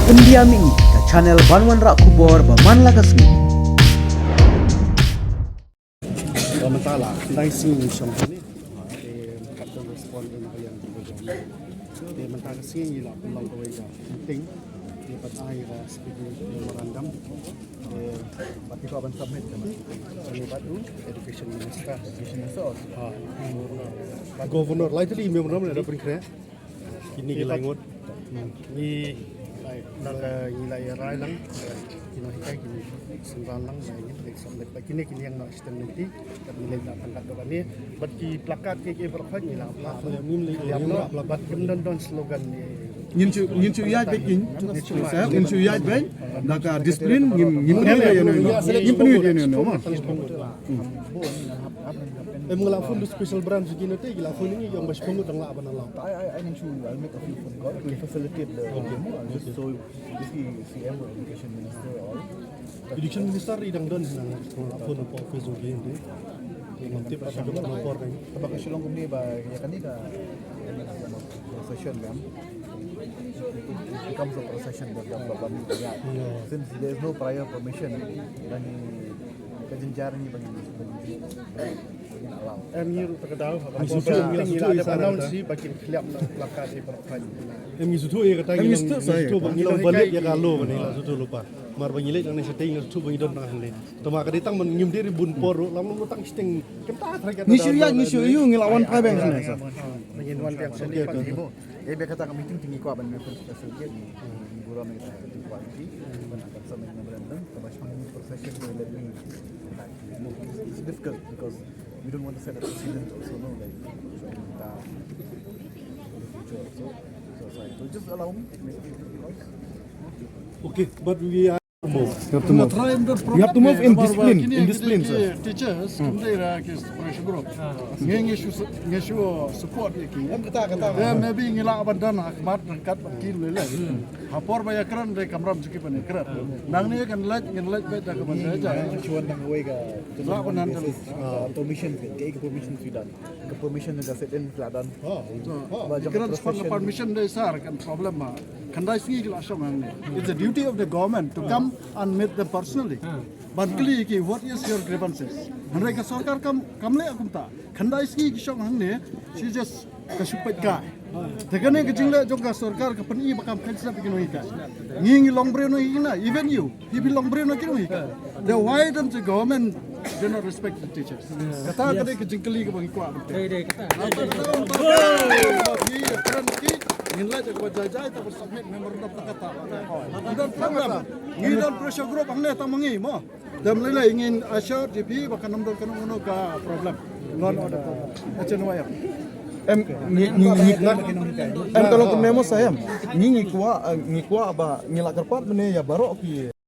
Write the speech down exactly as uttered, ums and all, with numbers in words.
Pyndiam ïa ngi ka channel ban wanrah khubor ba man la ka sngi. Ba mynta la khyndai sngi ngi shong hangne. Te kat ka respond ïa ka liang jong ka jong. Te mynta ka sngi ngi la pynlong kawei ka meeting. Te pat ai ka speaking memorandum. Te pat ki kwah ban submit ka ma. Kane pat u education minister. Education minister. Ha. Governor, lai tylli memorandum ne da pynkhre. Kine ki lai ngut. Ngi lai, na ka ngi lai rai lang. Ki nonghikai ki synran lang, lai ngi lai submit. Ba kine ki ïeng noh shiteng lynti. Kat ngi lai na pangkat ka kane. Bad ki plakat ki ki baroh ngi la pla. Ngi lai ïam noh. Bad kim don don slogan ni. Ngin shu, ngin shu ïaid beit, ngin shu ïaid beit. Da ka discipline ngin, ngin pynïaid ïa no, ngin pynïaid ïa no. Em, nga la phone to special branch ki nate, ki la phone ngi, ïong ba shiphew ngut dang lah ban allow. I, I, I can show you, I'll make a few phone calls to facilitate the, okay, demo. I'll just show you, this is C M or education minister or all. Education minister i dang don, nga la phone to office of D M D. Ngam tip ba shiphew ngut por kan. Ba ka Shillong kumne ba, ïa kane ka, procession kan. It becomes a procession, the, the, the, the, yeah. Since there is no prior permission, then ka jynjar ni bagi, bagi, bagi allow. Em, ngi ruh ta ka daw, ha, ngi shu, ngi la dep announce hi, ba kin khliap na plakat hi, ba khliap. Em, ngi shu ïa kata, em, ngi shu, ngi shu ba ngi long ba leh ïa ka law ba ngi la shu lypa. Mar ba ngi leh tang ne shiteng, ngi shu ba ngi don tang hangne. Tang ba ka dei tang ban ngim dei ri bun por ruh, lam long tang shiteng. Kynta trai ka ngi shu ïa, ngi shu ïa, ngi la wan phai beng hangne. Ngin wan biang sha ni pat ni mo. Ïa, ba kata ka meeting te ngi kwah ban mih pyn special guest, ngi, ngi burom ïa kata ka meeting, ban akan sa memorandum, kaba shong procession to let me. It's difficult because we don't want to set a precedent also, no, like, so, uh, in the future also. So, so, so just allow me to make a few calls. Okay, but we are You have to move. You have to move in discipline, in discipline, sir. Teachers, hmm, kam dei ra ki pressure group. Ngi, ngi shu, ngi shu support ïa ki. Em, kata, kata. Eh, maybe ngi lah ban don ha khmat ryngkat bad ki lei lei. Ha por ba ïakren dei kamram jong ki ban ïakren. Nangne kan leit, ngan leit beit da ka ban leit. Ngi shu wan tang wei ka, lah ban handle. Permission, ka permission shu don. Ka permission ka set in ka la don. Oh. Ba jong ka procession. Permission dei sir, kan problem ma. Khyndai sngi ki la shong hangne. It's the duty of the government to come and meet them personally. Ban kylli ki, what is your grievances? Hynrei ka sorkar kam, kam leh kumta. Khyndai sngi ki shong hangne, she just ka shu peit kai. Te kane ka jingleh jong ka sorkar ka pyni ba kam kheiñ sngap ïa ki nonghikai. Ngi ngi long briew nonghikai na, even you. Phi phi long briew na ki nonghikai. Then why don't the government do not respect the teachers? Kata ka dei ka jingkylli kaba ngi kwah. Dei, dei, kata. Phi ïakren ki, ngin leit kaba jai jai, ta ba submit memorandum ta kata. Ngi don problem. Ngi don pressure group hangne tang ma ngi mo. Te ym lei lei ngin assure ïa phi ba kan ym don kano kano ka problem. Law and order problem. Action wire. Em, ngi, ngi, ngi, em, ka long kumne mo sir, em. Ngi, ngi kwah, eh, ngi kwah ba ngi la kyrpad mynne ïa baroh ki